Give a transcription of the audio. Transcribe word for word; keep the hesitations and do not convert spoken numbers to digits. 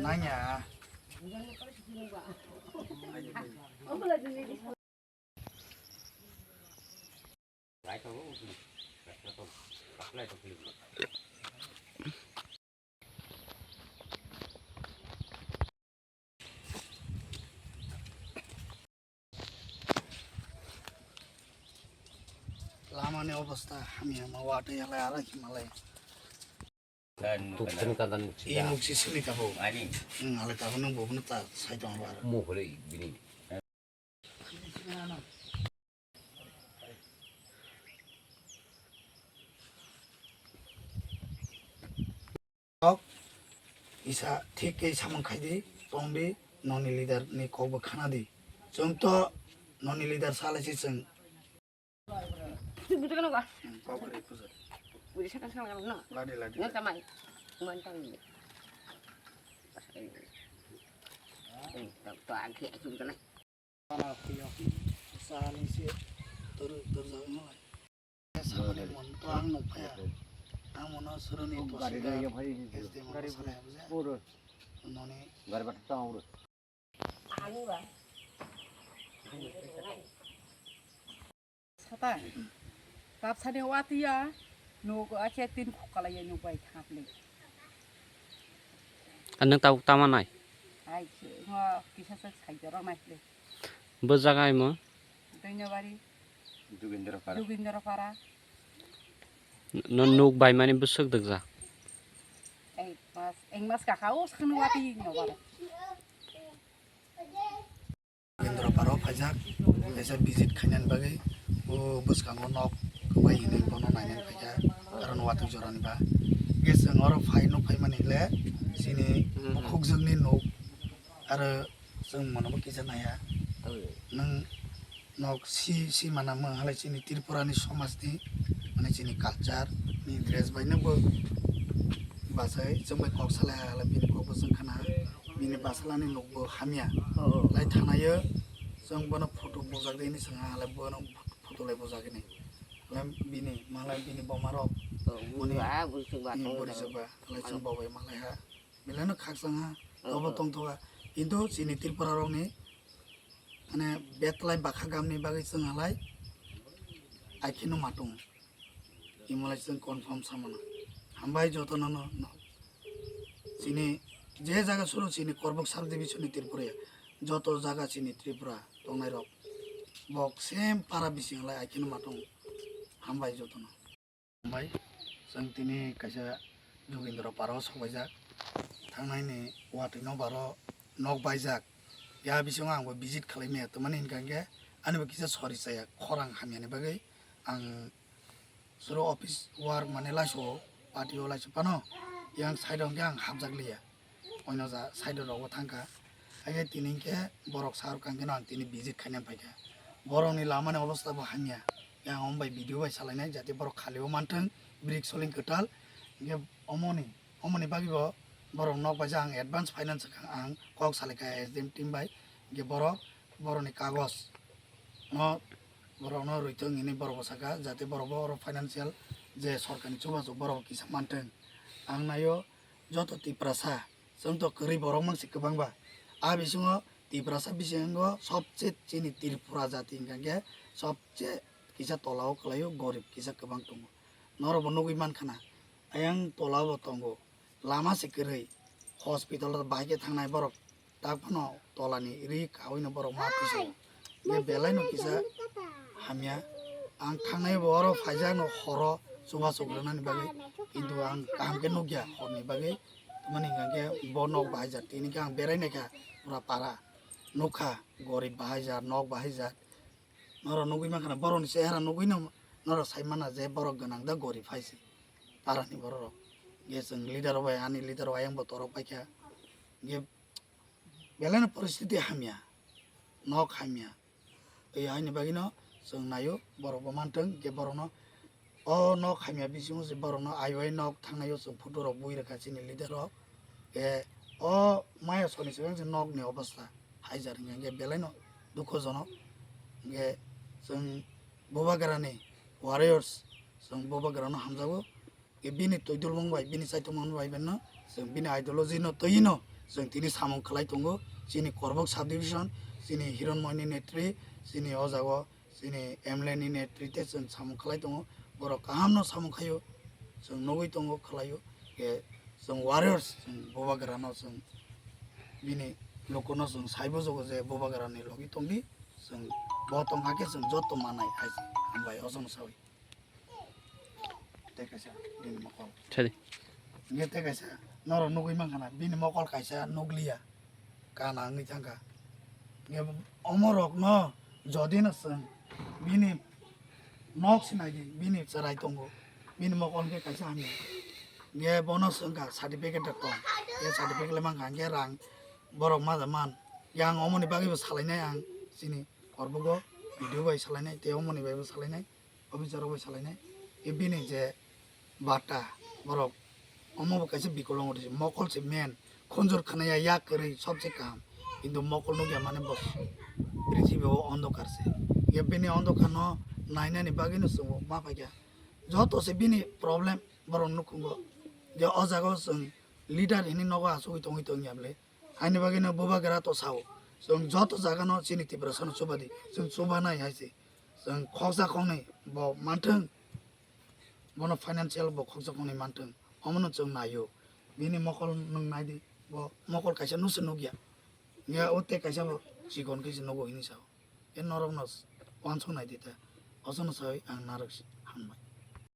Nanya. Lamani obostha hamya ma watwi halai aro himalai. Tuksini kadan muksi. Ini muksi sini kabo. Hmm, halai kabo nang bobo ta sai tong ba. Mo hore bini. Kok isa thik khe samung khai di, tong di, noni leader ni kok bo khana di. Chwng to noni leader sa lai se chwng. Budu kano ba? Hmm, kok ri kusa. Budu sa kan sa kan no. Ladi, ladi. Nang tamai. Man tamai. To, to aghi aku kana. Sani se tur, tur jagwi no. Samani mon to ang nuk phaya. Ang mono suruni to gari, gari, gari, S D mono gari, salai bujha. Puro. Noni. Gari bat tang puro. Sata. Tap sani watiya. Nuk akhe tin khukalai nuk bai thapli. Anang tau tama nai. Ai, ngo kisa sa sai jora nai le. Bo jaga imo? Doinabari. Jogindra Para. Jogindra Para. No nuk bai mani bwswk dwkja. Ek mas, ek mas kaka o sakno wati no bara. Jogindra Para o phaijak, kaisa visit khainani bagwi o bwskango nok kwbai hinwi bono nainani phaikha, karon watwi jorani ba. Ge chwng oro phai nuk phaimani le chini bukhukjwkni nuk. Aro chwng mono bo kisa naiya. Nwng nok si, si mana mung halai chini Tripura ni somaj ni, mane chini culture ni dress bai no bo bachai chwng bai kok salai halai bini kok bo chwng khana. Bini basalani nok bo hamya. Lai thanayo chwng bono photo bujak de hinwi swngha halai bono photo lai bujak hinwi. Halai bini malai bini boma rok boni bori chwng ba halai chwng bo bai malai ha. Belai no khakchang ha, tobo tongthoka. Kintu chini Tripura rokni, mane, betlai bakha gamni bagwi chwng halai, aikheno matung. Imolai chwng confirm samano. Hambai jotono no, no. Chini je jaga suru chini Korbok sub division ni Tripura ya. Joto jaga chini Tripura tongnai rok. Bok same para bising halai aikheno matung. Hambai jotono. Bai, chwng tini kaisa Jogindra Para o sobaijak. Thangnaini watwi no baro nok baijak. Ya bisingo ang bo visit khlai maya, tamani hinkha khe ani bo kisa sori chaya, khorang hamyani bagwi ang suru office work mane laiso, party o laiso phano, yang side o hwnkhe ang hapjak liya. Oino ja side rogo thangkha. Haikhe tini hinkhe borok sar kangkheno ang tini visit khaina phaikha. Borokni lamani obostha bo hamya. Yang omo bai video bai salainai jate borok khali o manthwng, brik soling kwtal. Hinkhe omoni, omoni bagwi bo borok nok bai ja ang advance finance kha ang kok salaikha S D M team bai. Hinkhe borok, borokni kagoj no borokno rwithwng hinwi borok bo sakha jate borok bo oro financial je sorkarni chubachu borok kisa manthwng. Ang naio joto Tiprasa, chwng to kwrwi borok mang se kwbang ba. A bisingo Tiprasa bisingo sobse chini Tripura jati hwnkha khe sobse kisa tola o kwlaio, gorib kisa kwbang tongo. Norok bo nugwi mankha na, ayang tola o bo tongo. Lama se kwrwi, hospital o bahai khe thangnai borok. Tak phano tolani ri kaui no borok ma tiso. Ye belai no kisa hamya. Ang thangnai bo oro phaijak no horo chubachu rwnani bagwi. Kintu ang kaham khe nukya horni bagwi. Tamani hwnkha khe bo nok bahai jak. Tini khe ang berai naikha pura para. Nukha gorib bahai jak, nok bahai jak. Norok nugwi mankha na borokni chehara nugwi no norok sai mana je borok gwnang da gorib hai se. Para ni borok rok. Ye chwng leader rok bai ani leader rok ayang bo torok paikha. Ye Belai no poristiti hamya, nok hamya. Tei haini bagwi no chwng naio, borok bo manthwng, hinkhe borok no o nok hamya bisingo se borok no aiwai nok thangnaio chwng photo rok bui rwkha chini leader rok. Hinkhe o maya soni swkang se nok ni obostha haijar hinkhe, hinkhe belai no dukhojonok. Hinkhe chwng Bubagra ni warriors, chwng Bubagra no hamjago. Bini twi dulmung bai, bini saitumung bai beno chwng bini ideology no twi no Chwng tini samung khlai tongo, chini Korbok subdivision, chini Hironmoyni netri, chini o jaga o, chini M L A ni netri tei chwng samung khlai tongo. Borok kaham no samung khaio, chwng nugwi tongo, khlaio. Khe chwng warriors, chwng Bubagra no chwng bini luku no chwng sai bujugo je Bubagra ni logi tongdi, chwng bo tong hakhe chwng joto manai hai se. Hambai, ojono sawi. Tei kaisa bini mokol. Sadi. Nge tei kaisa norok nugwi mankha na, bini mokol kaisa nukliya. Kana wngwi thangkha. Nge omorokno jodi no chwng bini nok sinai di, bini chwrai tongo, bini mokol hwnkhe kaisa hamya. Nge bono swngkha certificate rok tong, nge certificate le mankha, nge rang borok ma da man. Yang omoni bagwi bo salainai ang chini korbogo video bai salainai, tei omoni bai bo salainai. Officer rok bai salainai. E bini je bata borok omo bo kaisa bikolong ori mokol se men khunjur khnaya yak kwrwi sobse kaham. Kintu mokol nukya mane bo prithibi o ondokar se. E bini ondokar no nainani bagwi no chwng ma paikha. Joto se bini problem borok nukhungo. Je o jaga o chwng leader hini nogo achugwi tongwi tongya bwle. Haini bagwi no Bubagra to sao. Chwng joto jaga no chini Tiprasa no chubadi. Chwng chubanai hai se. Chwng khoksa khoknwi bo manthwng, bono financial bo khoksa khoknwi manthwng, omono chwng naio. Bini mokol nwng naidi, bo mokol kaisa nusi nukya. Nge o tei kaisa bo chikon khe se nugo hini sao. E norok no uansuk naidi ta. Ochono sawi ang narwk si hambai.